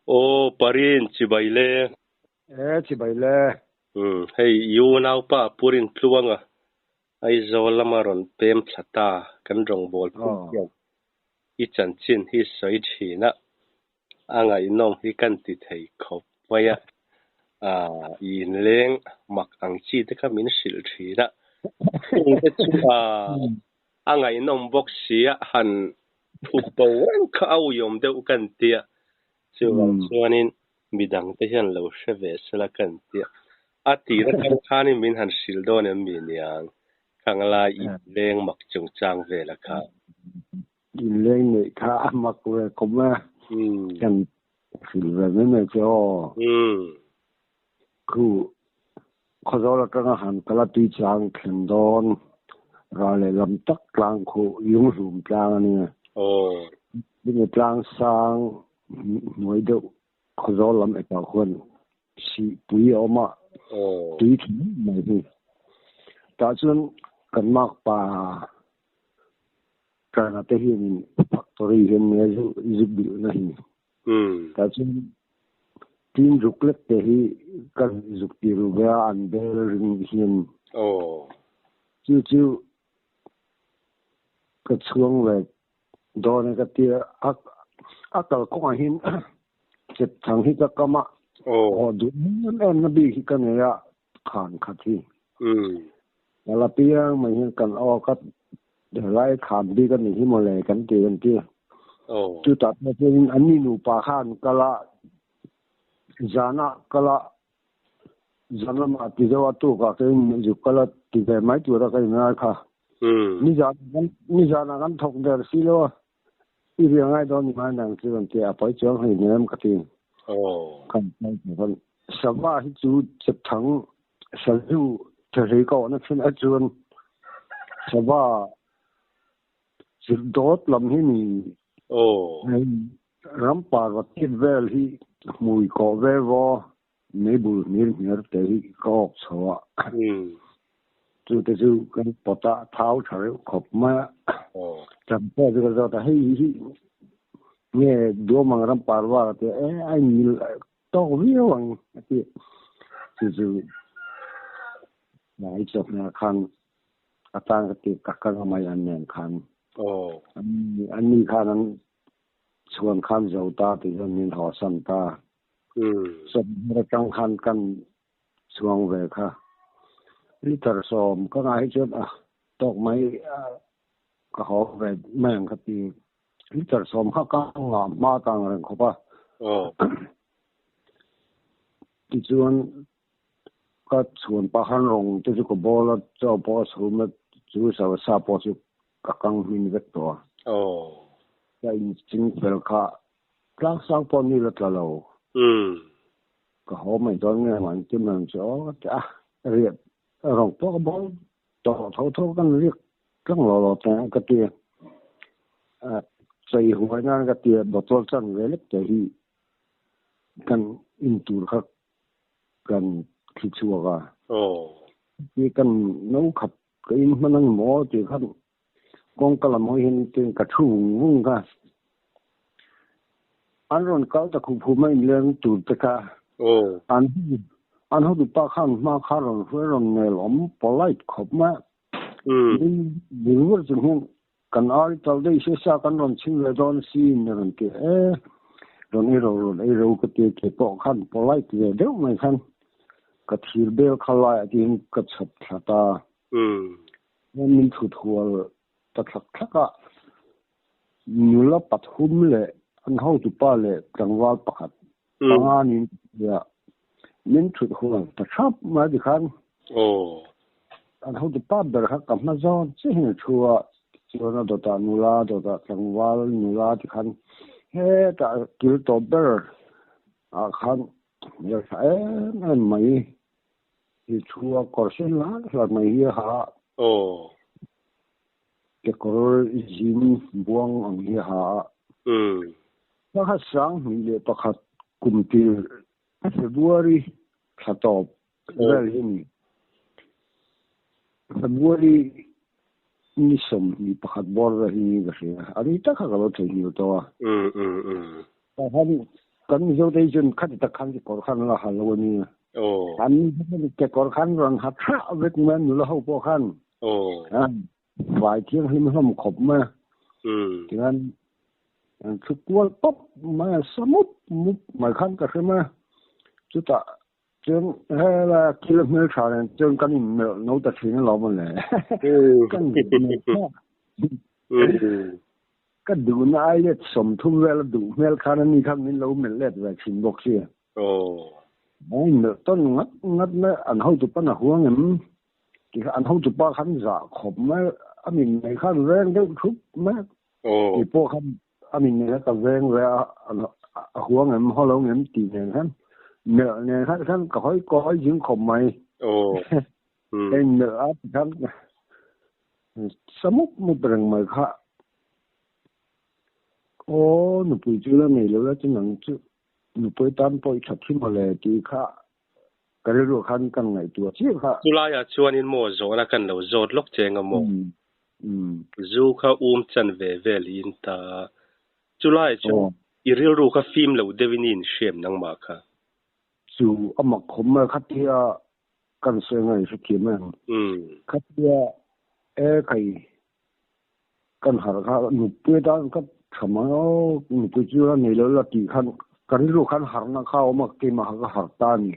Aw Parin chibai le. E chibai le. Umm hei i unaupa Purin Tluanga Aizawl lama rawn pem thla ta kan rawngbâwl phun hian i chanchin hi sawi thin a, a ngaihnawm hi kan ti thei khawp mai a, aah i inleng mak ang chi te kha min hrilh thin a, chung te chu aah a ngaihnawm bawk si a, han thup bo reng kha a uiawm deuh kan ti a, chuvang chuanin midang te hian lo hre ve sela kan ti a, a tir atang khanin min han hrilh dawn em mi niang, khang lai inleng mak chungchang vela kha. Inleng neih kha a mak ve kawm e, kan hrilh ve mai mai che aw. Khu Khawzawl atanga han kal a tui chang thlen dawn ral leh lam tak tlang khu Lunghlum tlang a nia. Chumi tlang sang hnuai deuh Khawzawl lam epah khuan sihpui a awm a, tui thleng mai hi. Tah chuan kan makpa China te hianin factory hian nge zuk bilhna hi. Tah chuan tin zuk lek te hi ka zuk ti ru ve a, an bel ring hian. Chu chu ka chhuang ve dawn e ka ti a, a kalkawngah hian chep thang hi ka kam a, haw duh em em na bik hi ka nei a, khan khat hi. Ka la piang mai hian kan aw ka helai khan bik a nih hi mawle kan ti kan ti. Chutah pawh chuanin an ni nupa khan kal a, zanah kal a, zan lamah ti deuh a tukah keiin zuk kal a ti ve mai tura ka inngai kha. Nizanah kan thawk der si lo a, i riah ngai dawn ni mai nang chu kan ti a, pawi chuang hei hnem ka ti. Kan sava hi chu chepthang Sazu thehri ka awhna thin a chuan sava zirh dawt lam hi ni ram parva tit vel hi hmui kawh ve vaw mei bul hmir hmir te hi ka awk chho a chu te chu kan pawt a thau tha reuh khawp mai a chan pawh chu ka zawt a hei hi nge duam ang ram parva ka ti a e a inmil Tawk viau ang a ti. Chu chu hnai chawhmeh khan a tang ka ti ka kal mai an nen khan. An ni khan an chhuan khan zo ta ti chuan min hawsan ta. Chawhmeh atang khan kan chhuang ve kha. Liter 10 ka ngah hi chuan a tawk mai ka haw ve mai ang ka ti. Liter 10 kha ka ngah hma tang reng khawp a. Tichuan ka chhuan pah khan rawng te chu ka bawl a, chaw pawh a chhum a, chu sa pawh chu ka kang hmin vek tawh a. Ka inching fel kha tlang sang pawh ni la tla lo. Ka haw mai dawn nge ang ti mai ang chu aw ka ti a, riah rawng pawh ka bawl tawh tho tho kan riak tlang lo lo teh ang ka ti a, chei huai nan ka ti a, bottle chan ve lek te hi kan in tur kha kan thli chhuak a, ti kan no khat ka in hman ang maw tih khan kawngka lam hawi hian tin ka thu vung vung kha an rawn kal ta khup khup mai inleng tur te kha an an hotupa khan hma kha rawn hruai rawn nel awm polite khawp mai a bul ber chung hian kan ari tal daih se sa kan rawn chhim ve dawn si in a rawn ti e rawn ei ro rawn ei ro ka ti ke pawh khan polite ve deuh mai khan ka thir bel kha laiah te hian ka chhawp thla ta. Min thut hual ta thlak thlak a, nula pathum leh an hotupa leh tlangval pakhat panga niin ka hria. Min thut hual ta thap mai tikhan an hotupa ber kha ka hma zawn chiah hian a thu a, tichuan a dawtah nula, a dawtah tlangval nula tikhan hetah kil tawp ber ah khan hmeltha em em mai Hi thu a kawr sen lar lar mai hi a ha a. Kekawr zin buang ang hi a ha a. Pakhat 2001 kum tir February thla tawp vel hi a ni. February ni 21 bawr vel hi niin ka hria. A ni tak kha ka lo theihnghilh tawh a. Tah khan. Kan Mizo te hi chuan khati tak khan kekawr khan an la ha lo a ni. An kekawr khan rawn ha thah vek mai a nula ho pawh khan. Vai thianghlim hlawm khawp mai a. Tichuan an thu kual pawp mai a, sa mup mup mai khan ka hre mai a. Chutah chuan helai kil hmeltha nen chuan kan inmelh no ta thin alawm a le. Kan inmelh thah. Ka duhna ai let 30 vel a duh hmel khan a ni khan min lo melh let ve thin bawk si. A inmelh tawn ngat ngat mai an hotu pan a huang em ti kha an hotu pa khan zah khawp mai a min nei khan veng deuh thup mai kei pawh khan a min nei kha ka veng ve a a huang em haw lo ngem tih nen khan melh nen khan khan ka hawi kawi zing khawp mai. Ka inmelh a ti khan sa mup mup reng mai kha. Aw nupui chu la nei lo la chu nang chu nupui tan pawh i that hi mawle tih kha ka rilruah khan kan ngaihtuah chiah kha. Chulaiah chuanin maw zawhna kan lo zawt lawk che anga maw? Zu kha um chan ve vel in ta. Chulaiah chuan i rilru kha fim lo deuhin i inhriam nangmah kha. Chu a mak khawp mai khatia kan sawi ngai hrethiam em? Khatia e khai kan harh kha nupui atan ka tha mai aw nupui chu a nei lo la tih khan ka rilru khan harhna kha a awm a keimah kha ka harh ta a ni.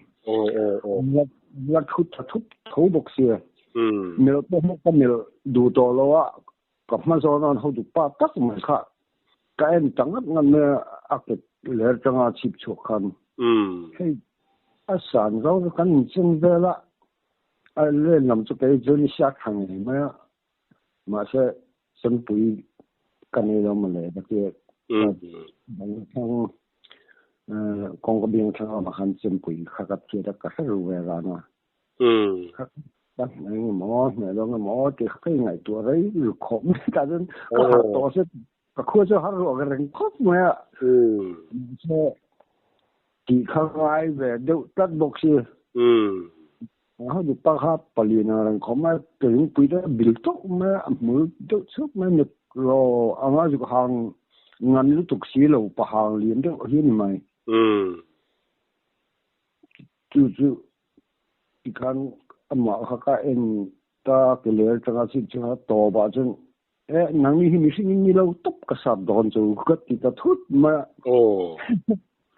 La thu tha thup tho bawk sia. Melh pawh hi ka melh duh tawh lo a ka hma zawn a an hotu pa tak mai kha ka en ta ngat ngat mai a a ke ler tanga chhip chhuak khan hei a san zo chu kan inchen vel a a len lam chu kei chuan i hriat tha ngei mai a mahse chempui ka nei lo mawle ka ti a kawngka biang thleng lamah khan chempui kha ka thiat a ka hre ru ve ran a. Ka hneh emaw hneh lo emaw tih kha ka ingaihtuah rei ru khawp mai tah chuan ka harh tawh se ka khua chu har ruah ka reng khawp mai a. Mahse tih kha ngai ve deuh tlat bawk si. A dupa kha palian ang reng khawp mai a, keingpui te bil tawk mai a, a hmul deuh chhuak mai a, mit ro anga zuk hang ngan lutuk si lo pahang lian deuh hi a ni mai. Chu chu tikhan amah kha ka en ta ke ler atanga chhip chu kha tawpah chuan e nangni hi mihring in ni lo tawp ka sap dawn chu ka ti ta thut mai a.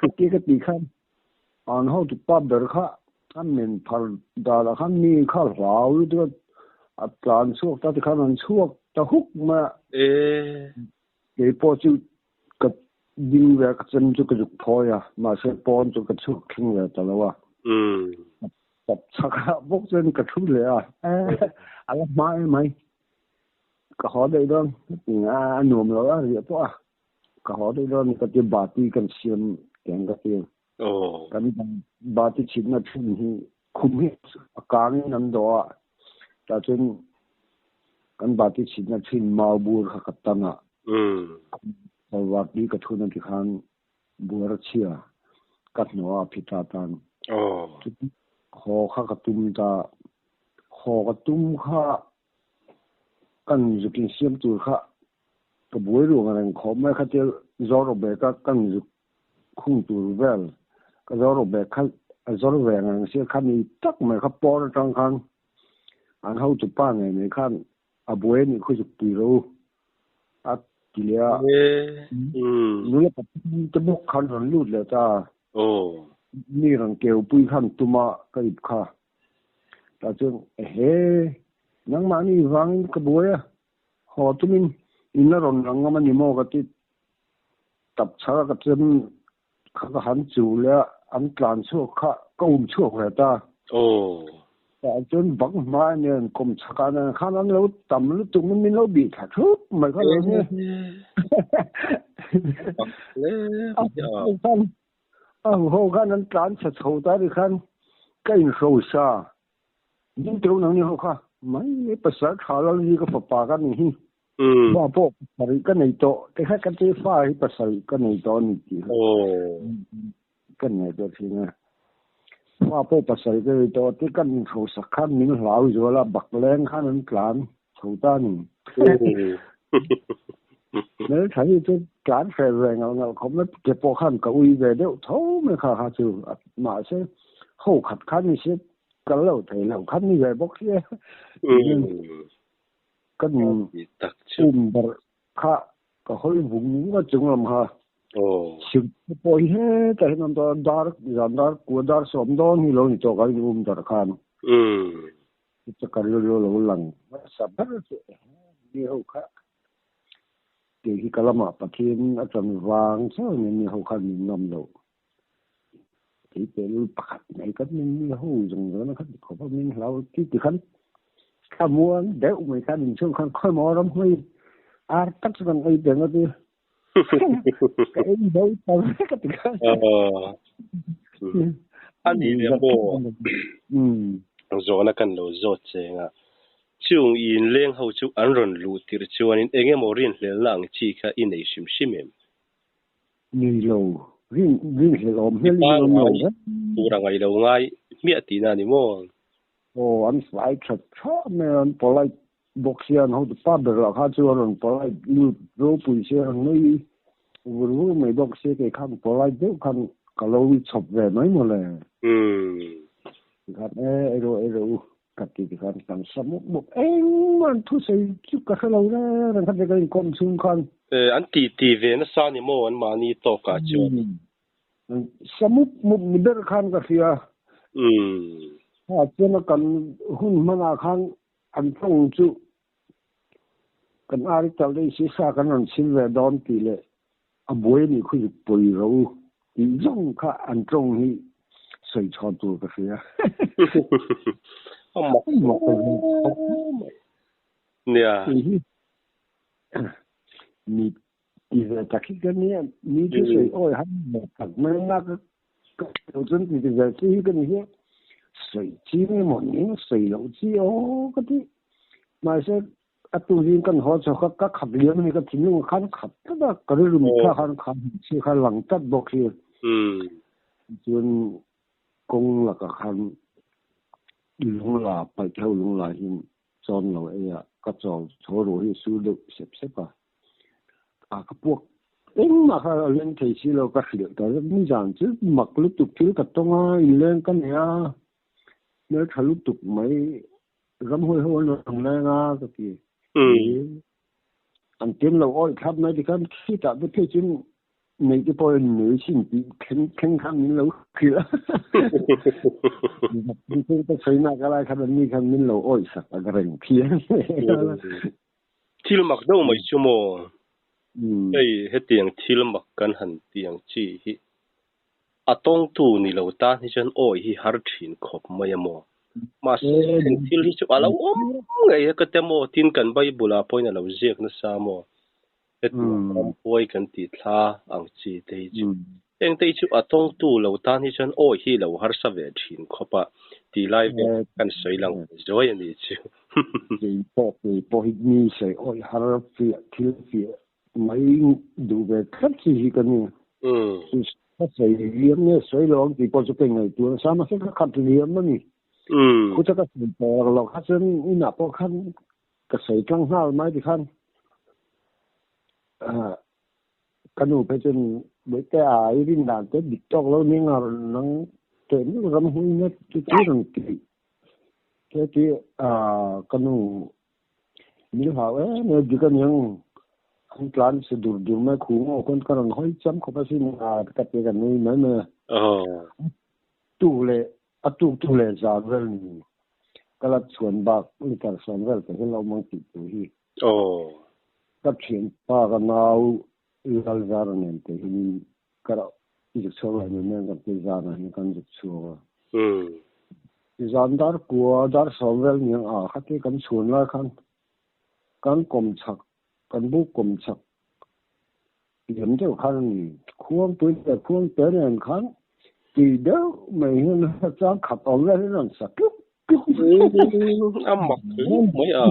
Ka ti ka ti khan an hotu pa ber kha a men phar danah khan mi kha hlau lutuk a a tlan chhuak ta tikhan an chhuak ta huk mai a. Keipawh chu Ka ding ve a, ka chem chu ka zuk phawi a, mahse pawn chu ka chhuk thleng ve ta lo a. Tap chhak ah bawk chuan ka thu leh a, a la hma em mai. Ka haw daih dawn, a nuam lo a riah pawh a, ka haw daih dawn ka ti bati kan siam teng ka ti. Kan bati chhitna thin hi khum hi a kangin an dawh a, tah chuan kan bati chhitna thin mau bur kha ka tan a. Salwar tui ka thun a ti khan buar a chhia ka hnawh a phita tan. Haw kha ka tum ta, haw ka tum kha kan zuk insiam tur kha ka buai ruang a reng khawp mai khatia zawr rawh bag a kan zuk khung tur vel ka zawr rawh bag kha a zawr ve ang reng sia kha ni tak mai kha pawn atang khan an hotu pa ngei mai khan a buai a nih khu zuk pui ro a ti leh a. Nula pathum te bawk khan rawn lut leh ta. Mi rawn keu pui khan tum a ka ip kha. Tah chuan ehe nangmahni vangin ka buai a, haw tumin in a rawn lang ngam a ni maw ka ti tap chhar a ka chem kha ka han chu leh a, an tlan chhuak kha ka um chhuak ve ta. Tah chuan bang hmai nen kawm chhakah nen khan an lo tam lutuk mai min lo bih thla thup mai kha lo nia. A huho khan an tlan chhe chho ta ri khan ka inhrosa ding teuh nang ni ho kha mai pasal tha lal hi ka fapa ka ni hi fa pawh pasarih ka nei tawh te kha ka ti fa hi pasarih ka nei tawh a ni tih kha ka nei tawh thin a fa pawh pasarih ka nei tawh te kan inhrosak khan min hlau zual a bakleng khan an tlan chho ta a ni. Hmeltha hi chu ka. tlan hre ve ngal ngal khawp mai ke pawh khan ka ui ve deuh tho mai kha kha chu mahse ho khat khan ni se kal lo thei lo khan ni ve bawk sia kan um ber kha ka hawi vung vung a chung lam kha sim pawh hi hetah hian an tawh a dar zan dar kua dar sawm dawn hi lo ni tawh kan um dar khan ka rilru lo lang hmasa ber chu mi ho kha Kei hi ka lamah Pathian a chan vang chauh nen mi ho khan min ngam loh. Kei pelul pakhat mai kan min mi ho zawng zawng kha ti khawp a min hlau ti ti khan thlamuan deuh mai khan inchhung khan khawi maw ram hmui ar tak chu kan ei peng a ti. Ka ei zo ta vek a ti khan. A ni leh maw? Zawhna kan lo zawt cheng a. Chung i inleng ho chu an rawn luh tirh chuanin eng emaw rinhlelhna ang chi kha i nei hrim hrim em? Nei lo. Rin rinhlelh awm hmel in awm lo vek. Tur a ngai lo ngai hmiah tihna a ni maw? Aw, an fai tha tha mai a, an polite bawk sia, an hotu pa ber lah kha chu a rawn polite lut ropui sia, a rawn nui vur vur mai bawk sia, kei khan polite deuh khan ka lo chhawp ve mai mawle. Tikhan e, ei rawh, ei rawh u. Ka ti ti khan kan sa mup mup engmah an thusawi chu ka hre lo reng reng kha te ka inkawm chhung khan. An ti ti ve nasa ni maw an mahni tawkah chuan. Sa mup mup ni ber khan ka hria. Ha chuan a kan hun hmanah khan an tawng chu kan ari tal daih si sa kan rawn chhim ve dawn tih leh a buai anih khu zuk pawi ro tih zawng kha an tawng hi sawi chhawn tur ka hria. A mak khawp mai. Nia. Mi ti ve tak hi ka nia, mi thu sawi awi han ve tak mai na ka lo chuan ti ve chi hi ka ni hi. Sawi chi nge maw ni sawi loh chi aw ka ti. Mahse A tuzin kan haw chho kha ka khat liam a ni, ka thinlung khan khat tlat a, ka rilru mitthla khan kha hmeichhia kha lang tlat bawk hi. Chuan kawng lakah khan lungla paih theuh lungla hi chawn lo ei a, ka chawl chho ruh hi sur deuh sep sep a, a ka puak engmah kha a leng thei si lo ka hrilh ta zet nizan chu mak lutuk thil ka tawng a, inleng ka nei a, hmeltha lutuk mai. Ramhuai ho an rawn leng a ka ti. An tin lo awih thlap mai tikhan khitah te phei chuan nei te pawh in nei sin tih thleng thleng khan min lo hrilh a. Ka sawi nak a lai khan an ni khan min lo awih sak a ka reng phian. Thil mak deuh mai chu maw? Hei hetiang thil mak kan han tih ang chi hi A tawngtu ni lo tan hi chuan awi hi har thin khawp mai a maw? Mahse, heng thil hi chu a lo awm ngei a ka ti maw? Tin, kan Bible ah pawhin a lo ziak nasa maw? Hetiang ramhuai kan tih thla ang chi te hi chu. Heng te hi chu a tawngtu lo tan hi chuan awi hi lo harsa ve thin khawp a tih lai vel kan sawi lang ve zuai a nih chu. Kei pawh kei pawh hi mi sawi awi har fiah thil fiah Mai duh ve tlat chi hi ka ni. Ka sawi liam nge sawi lo ang tih pawh chu ka ingaihtuah nasa mahse ka khat liam a ni. Khuta ka sawi tawh lo kha chuan inah pawh khan ka sawi tlang nghal mai tikhan ka nu phei chuan Bawihte a i rin dan te dik tawk lo ning a nang teh meuh ram hui na chu chu rawn ti. He ti ka nu Min hlau em em dik aniang an tlan chhe dur dur mai khu ngaw khawn ka rawn hawi cham khawp asin a ka ti ka nui mai mai a. Tuk leh a tuk tu leh zan vel ni ka la chhuan bak litre sawm vel te hian lo awm ang tih tur hi. Ka thianpa ka nau Lalzara nen te hian Ka rauh zuk chhuak lo mai mai kan ti zanah hian kan zuk chhuak a. Zan dar kua dar sawm vel niang a khati kan chhun lai khan kan kawm chhak kan buk kawm chhak liam deuh khan a ni. Khuangpui leh khuangte nen khan tui deuh mai hian chang khat awm vel hi rawn sa tluk tluk mai. A mak hle mai a.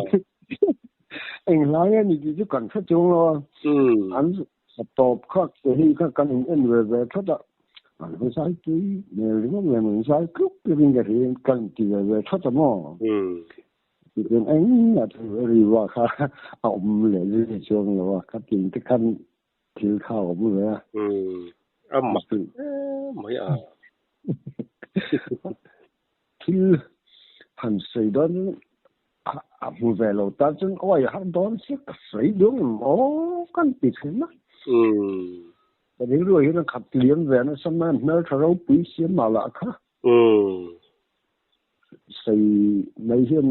Eng hlai a ni tih chu kan hre chuang lo a. An A tawp kha te hi kha kan in en ve ve that a, an va zai tui hmel ringawt nge maw in zai tluk tluk in ka hria in kan ti ve ve that a maw? Tichuan engmah chu ri vak kha a awm leh zui chuang lo a, khatin te khan Thil kha a awm ve a. Umm a mak mai a. Thil han sawi dawn a hmu ve lo tan chuan awi har dawn sia ka sawi duang em aw kan ti thin a. Umm. Ka rilru ah hian a khat liam ve nasa mai a hmeltha ropui sia mah lah kha. Umm. Sawi mai hian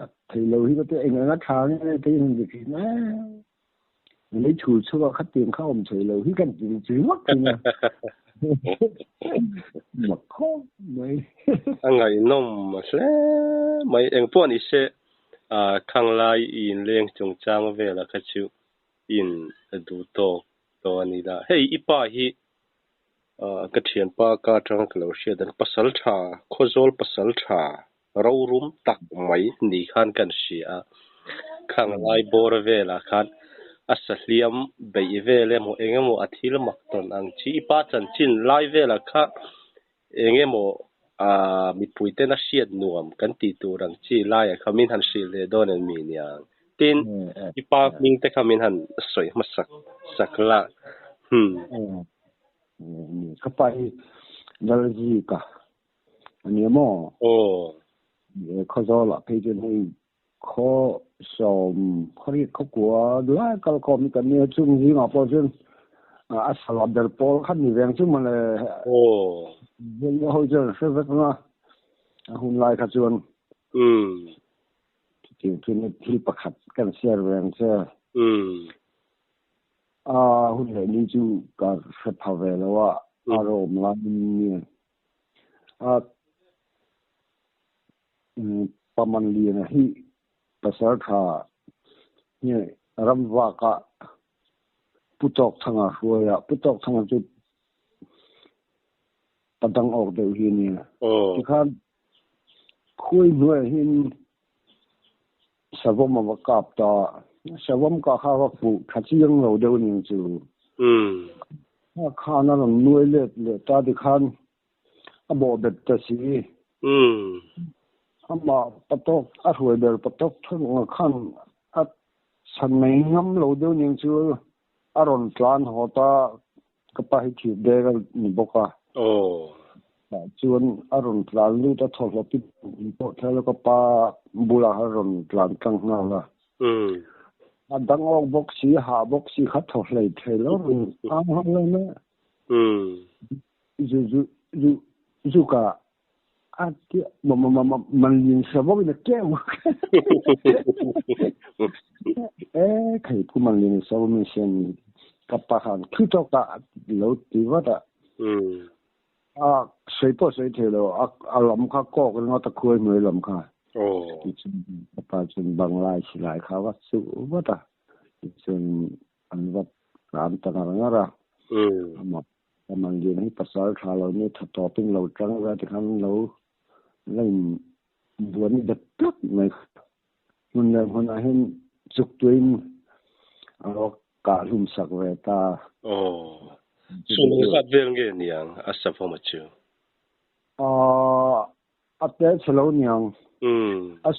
a thei lo hi ka ti eng eng a tha nge te hian ti thin a. Lei chhul chhuak kha tiang kha awm thei lo hi kan ti chi ngawt thin a. Mak khawp mai. A ngaihnawm hle mai. Engpawh ni se khanglai i inleng chungchang vela kha chu in duh tawk tawh a ni la. Hei i pa hi ka thianpa ka atanga ka lo hriat an pasal tha, Khawzawl pasal tha rorum tak mai ni khan kan hria a. Khang lai bawr velah khan a sahliam beih vel emaw eng emaw a thil mak tawn ang chi. I pa chanchin lai velah kha eng emaw mipui ten a hriat nuam kan tih tur ang chi laiah kha min han hrilh leh dawn em mi niang. Tin, i pa hming te kha min han sawi hmasak sak la. Hmm. Ka pa hi Lalzika a ni maw? Aw. Khawzawlah phei chuan hei khaw sawm khawriat khaw kua lai kal khawm hi kan nia chung zingah pawh chuan a sala ber pawl kha ni veng chu mawle. Aw. Ho chuan hre vek anga a hun lai kha chuan. Umm. Chutiang chuan thil pakhat kan share ve ang che. Umm. A hun leh ni chu ka hre pha ve lo a, a rawm laiin nia. A Pamanliana hi pasal tha nge ramvaka Pu Tawkthanga hruai a, Pu Tawkthanga chu padang awk deuh hi a nia. Tikhan khuai hnuaiah hian savawm a va kap ta a, savawm kah kha a va fuh tha chiang lo deuh a ning chu. Kha khan a rawn nuai let leh ta tikhan a bawh bet ta si. Amah patawk a hruai ber patawk thung khan a chhan mai ngam lo deuh a ning chu a rawn tlan haw ta. Ka pa hi thir dek a ni bawk a. Aw. Tah chuan a rawn tlan lut a thaw hlawp i pawh thel a ka pa bulah a rawn tlan tlang nghal a. Umm. A dang awk bawk si, a hah bawk si kha thaw hlei thei lo rawn ang nghal lo mai a. Umm. Zu zu zu zu ka a ti ma ma ma ma man lin sa bawk in a keu. E khai pu man lin sa bawk min siam ka pa khan khi tawk a lo ti vat a. A sawi pawh sawi thei lo a a lam kha kawk ringawt a khuai hnuai lam kha. Tichuan ka pa chuan banglai silai kha va chuh vat a. Tichuan an va tlan ta ngar ngar a. Amah Ka Manlian hi pasal tha lo nia tha tawpin lo tang ve a tikhan lo la in buan bet tlat mai kha. Hmun leh hmunah hian chuk tuin a lo kah hlum sak ve ta. Aw. Chhung zat vel nge niang a savawm a chu? Aw, a tel chhe lo niang. A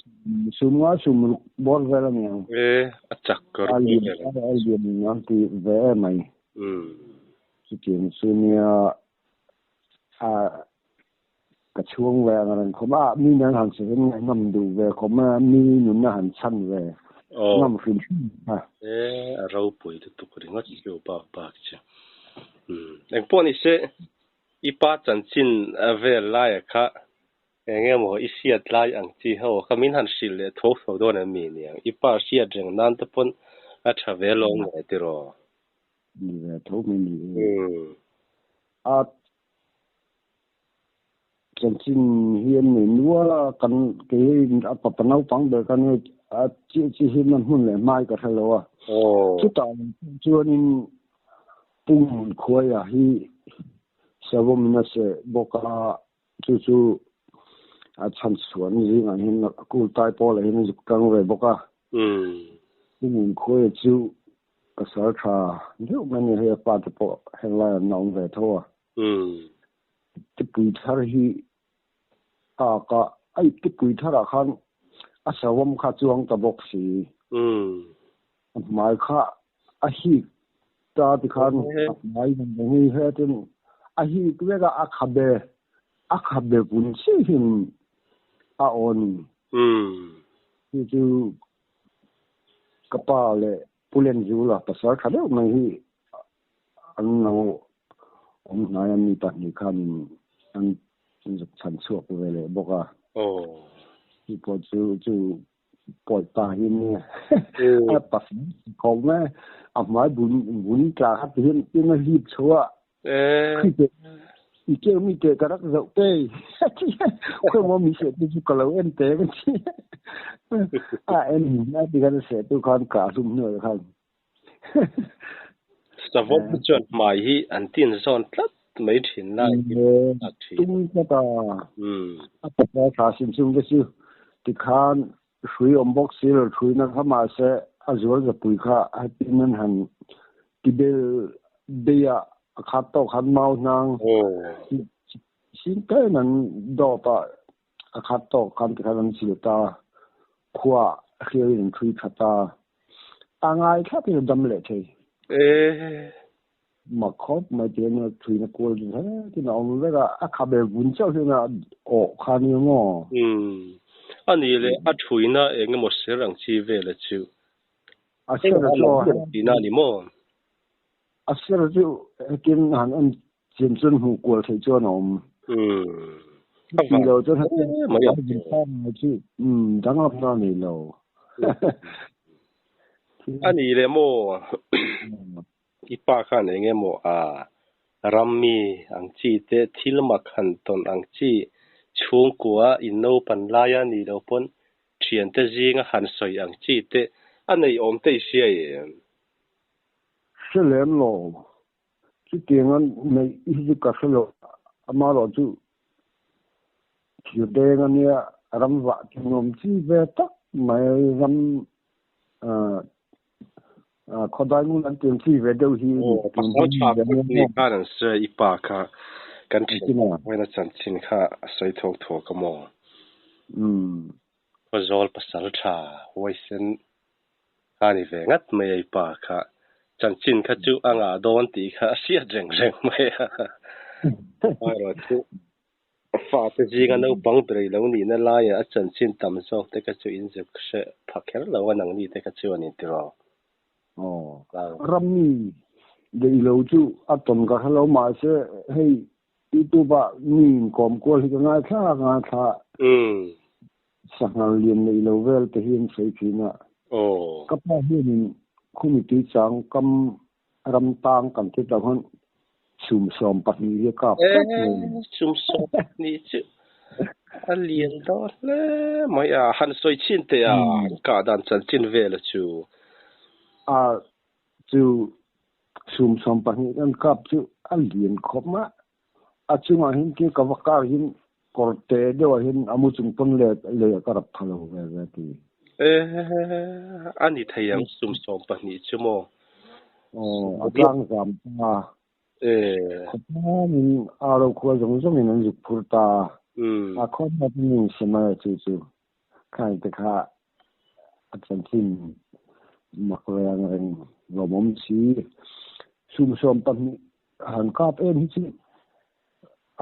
sum nga sum ruk bawr vel a niang. E, a chak ka ruk bawr vel. A lian an ti ve em mai. Chutiang chu nia a ka chhuang ve ang reng khawp a, mi nen han sawi ngam duh ve khawp mai a, mi nunna han chhan ve ngam hrim hrim kha. E, a ropui lutuk ringawt chu bak bak chu. Engpawh ni se I pa chanchin vel laia kha eng emaw i hriat lai ang chi ho kha min han hrilh leh tho tho dawn em mi niang? I pa hriat reng nan te pawn a tha ve lo nge tiraw? Ni ve tho mai ni e. A chanchin hi an nei nual a, kan kei hei a papa naupang ber kha nia a chiah chiah hian a hmun leh hmai ka hre lo a. Chutah chuanin Pum khuaia hi savawmin a seh bawk a, chu chu a chhan chhuan zingah hian a kul tai pawlah hian a zuk tang ve bawk a. Pum khuaia chu pasal tha deuh mai a ni, hei a pa te pawh heng laiah an la awm ve tho a. Tipui thar hi tak a, a iptipui tharah khan a savawm kha chuang ta bawk si. A hmai kha a hik. Ta ti khan mai ni he tin a hi twe ga a khabe a khabe bun chi hin a on chu chu kapa le pulen zu la pasal thadeu mai hi an lo om nai an ni pa ni khan an chan chuak ve le boka oh chi po chu chu poi pa hin a pa ko ma a mai bun bun tla kha hin tin a hip chua eh i kêu mi te karak dậu tê khơi mo mi sẽ tu ka lo en te kan chi a en na ti kan se tu khan ka sum nữa khan savot chuan mai hi an tin zon tlat mai thin lai tum ta ta a pa tha sim sim ke chu ti khan shui om box sil thui na kha ma se a zual za pui kha a tin nan han ti bel beya khat to khan mau nang sin te nan do pa a khat to khan ti khan an sil ta khwa khiain thui thata angai kha ti dam le thei eh ma khop ma te na thui na kol ji ha ti na om ve ga a kha be bun chau na o kha ni ngo ani le a thui na eng mo serang chi ve le chu a se na chu ti na ni mo a se na chu kin han an chin chun hu kol thei chu nom ti lo chu ha ma ya chu dang ap na ni lo ani le mo ipa khan enge mo a rammi ang chi te thilma khan ton ang chi chung kwa in no pan laia ni lo pon thian te zinga han soi ang chi te anei om te sia ye se lem lo chi tiang an nei i ka se lo ama lo chu thi de nga nia ram wa ti nom chi ve tak mai ram khodai ngun an tiang chi ve deuh hi pasal tha ni khan an se ipa kha kan thi wena chan chin kha soi thok thok ka mo ko zol pasal tha hoisen kha ni ve ngat mai ai pa kha chan chin kha chu anga don ti kha sia jeng jeng mai ai ro chu fa te jinga no pang bre lo ni na lai a chan chin tam zawk te ka chu in zep se phakher lo anang ni te ka chu ani ti ro oh rammi de lo chu a ton ka halo ma se hei YouTube a ni kom ko hi nga tha nga tha sangal lian nei lo vel te hian sei thina oh ka pa hian khumi ti chang kam ram tang kan ti ta hon sum som pa ni ria ka sum som ni chu a lian do le mai a han soi chin te a ka dan chan chin vel chu a chu sum som pa ni kan kap chu a lian khop ma a chunga hin ki ka wakar hin korte dewa hin amu chung pon le le ka rap thalo ve ve ti ani thayang sum som pa ni chu mo oh atlang zam ta khopa min a ro kho jong jong in an juk phur ta a kho ma ni sema chu chu khai te kha a chan chin makrang reng lomom si sum som pa ni han kap em hi chi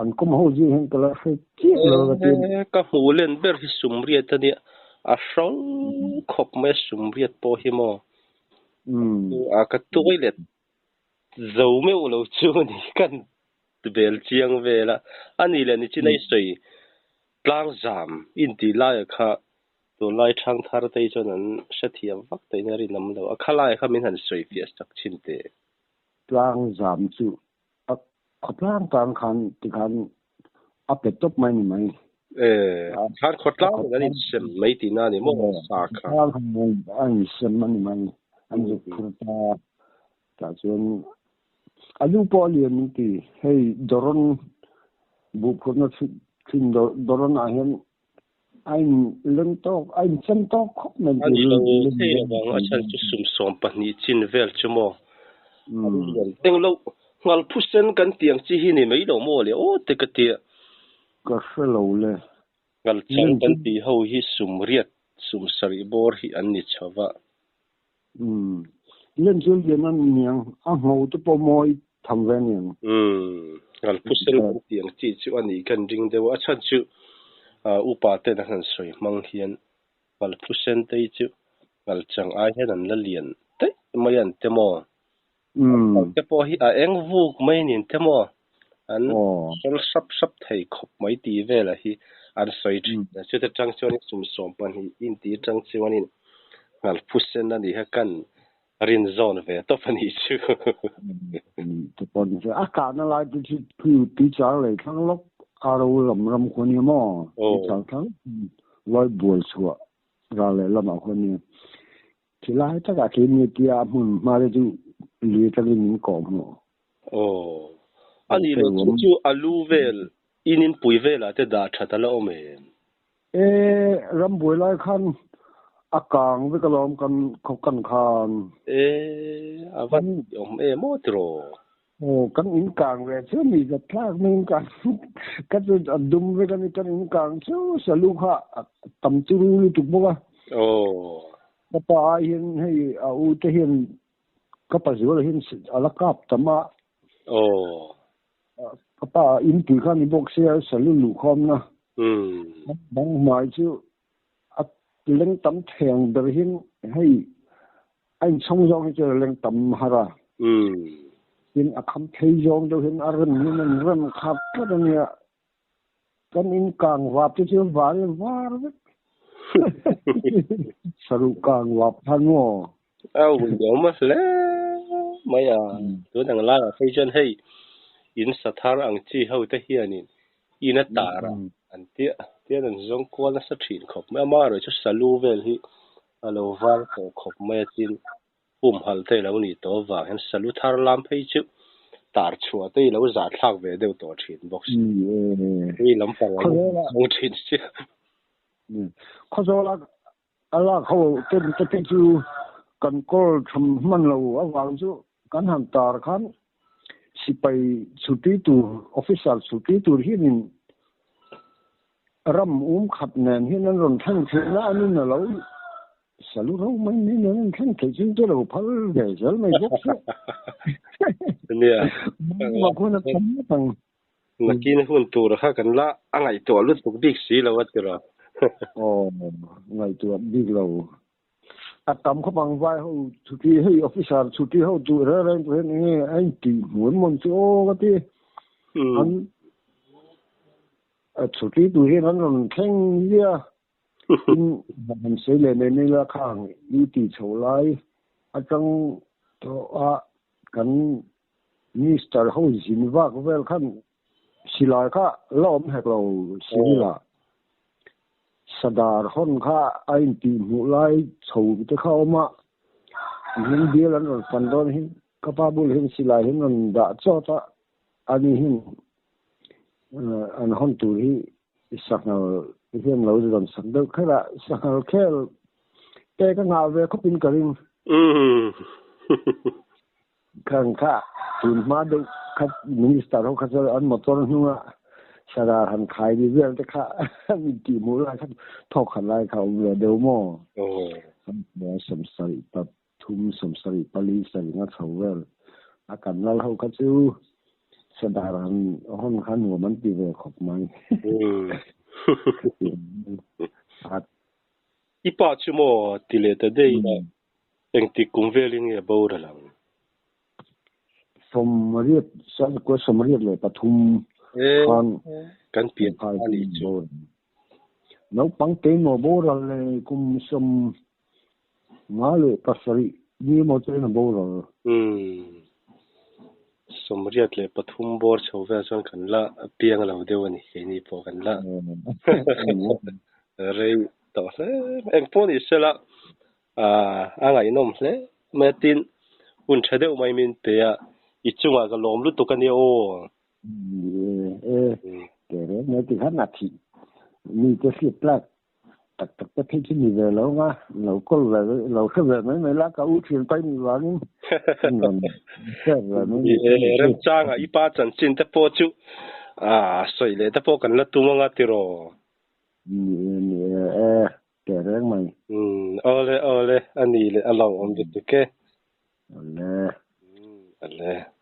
an kom ho ji hen kala se chi lo ga tin ka hu len ber hi sum riat ani a hrong khop me sum riat po hi mo a ka toilet zo me lo chu ni kan bel chiang vela ani le ni chi nei sei tlang zam in ti lai kha to lai thang thar te chon an sathiam vak te na ri nam lo a khalai kha min han sei fi sak chin te tlang zam chu khotlang tang khan ti khan a pe top mai ni mai khan khotlang an in sem mai ti na ni mo sa kha tlang khan an sem mani mai an zu phur ta ta chun alu po lian ti hei doron bu phur na thin doron a hen ein leng tok ein chen tok khop men ani lo thei bang a chan chu sum som pa ni chin vel chu mo teng lo ngal phusen kan tiang chi hi ni mai lo mo le o te ka ti ka hre lo le ngal chang kan ti ho hi sum riat sum sari bor hi an ni chawa Len chu lian an niang a ngho te pawh mawi tham ve aniang. Umm Ngalphusen kan tih ang chi chu a nih kan ring deuh a, a chhan chu upa ten an han sawi hmang hian Ngalphusen te hi chu ngalchang ai hian an la lian daih mai an ti maw? Ngal te pawh hi a eng vuk mai nin te maw? An sawl sap sap thei khawp mai tih velah hi an sawi thin a, chuta tang chuanin sumsawm pahnih intih atang chuanin Ngalphusen a nih kha kan rin zawn ve tawp a nih chu. A kahna lai te chu tui char lei thlang lawk a ro lam ram khu a nia maw? Tui char thlang lawk bual chhuah ral leh lamah khu a nia. Thilai takah keini tia a hmun hma te chu lui atangin min kawh hmuh. Aw. A nih loh chu chu a lu vel in inpui velah te dah that a la awm em? E, rambuai lai khan a kang vek alawm kan khaw kan khan. E, a va awm em aw tiraw? Aw, kan in kang ve chu mi zat thlak mai in kang ka chu a dum vek a ni, kan in kang chu salu kha a tam turu lutuk bawk a. Aw. Ka pa ai hian hei a u te hian ka pa zual hian a la kap tam a. Aw. Ka pa in pui kha ni bawk sia salu luh khawmna. Bang hmai chu a leng tam theng ber hian hei a inchhawng zawng hi chu a leng tam har a. Tin a kham phei zawng deuh hian a rem hian an rem khat tlat a nia. Kan in kang vap te chu var in var vek. Saruh kang vap khan maw? A uiawm a hle mai a, tun ang laiah phei chuan hei in sa thar ang chi ho te hianin in a tar a an tia tian an zawng kual nasa thin khawp mai a, amaherawhchu chu salu vel hi a lo var tawh khawp mai a tin humhalh te lo nih tawh avang hian salu thar lam phei chu tar chhuah te i lo zah thlak ve deuh tawh thin bawk si. Tui lampang a lo zawng thin sia. Khawzawla A lak ho ten te phei chu kan kawl tham hman lo avang chu kan han tar khan sipai chhuti tur officer chhuti tur hianin ram um khat nen hian an rawn thleng thin a, an in a lo salu ro mai mai nen an thleng theih chu te lo phal ve zel mai bawk se. Nia. Mah khuan a tam ngawt ang. Nakin hun tur kha kan la a ngaihtuah lutuk bik si lo a ti rawh. Aw, ngaihtuah bik lo. A tam khawp ang vai ho chhuti hei officer chhuti ho duh reng reng tur hian enge a intih hmuh em mawn chu aw ka ti. An chhuti tur hian an rawn thleng nia. Tin, han sawi leh mai mai la khang i tih chhoh lai atang tawh a kan Minister ho zin vak vel khan silai kha la awm hek lo civil ah sadar hawn kha a intih hmuh lai chho te kha a awm a, tihian bial an rawn fan dawn hi ka pa bul hian silai hi an rawn dah chawt a, ani hian an hawn tur hi sanghal hian lo rawn sak deuh kher a, sanghal khel te ka ngah ve khawp in ka ring. Khang kha tun hma deuh kha minister ho kha chuan an motor hnunga sara han khai ri vel te kha min tih hmuh lai kha thawk khat lai kha awm ve deuh maw? 73 74 sarih nga chho vel a kan lal ho kha chu sadar han hawn kha nuam an ti ve khawp mai. I pa chu maw ti leh ta daih ila Engtik kum velin nge boral ang? 83, 83 khan kan pian a nih chu. Naupang te maw boral le kum 57 ni maw chuan a boral. 83 bawr chho vel chuan kan la piang lo deuh a ni, keini pawh kan la rei tawh hle. Engpawh ni sela A ngaihnawm hle mai a, tin hun tha deuh mai min pe a, i chungah ka lawm lutuk a nia aw. E, ke reng mai ti khan a thih mi te hriat tlak tak tak te phei chu ni ve lo nga, lo kawl ve lo hre ve mai mai la ka u thian pai nih vangin kan rawn share ve mai mai chu. E, remchanga i pa chanchin te pawh chu a sawi leh te pawh kan la tum anga tiraw. Ni e, ni e, e. Teh reng mai. Umm awle awle a ni leh a lo awm lutuk e. Le. Ale.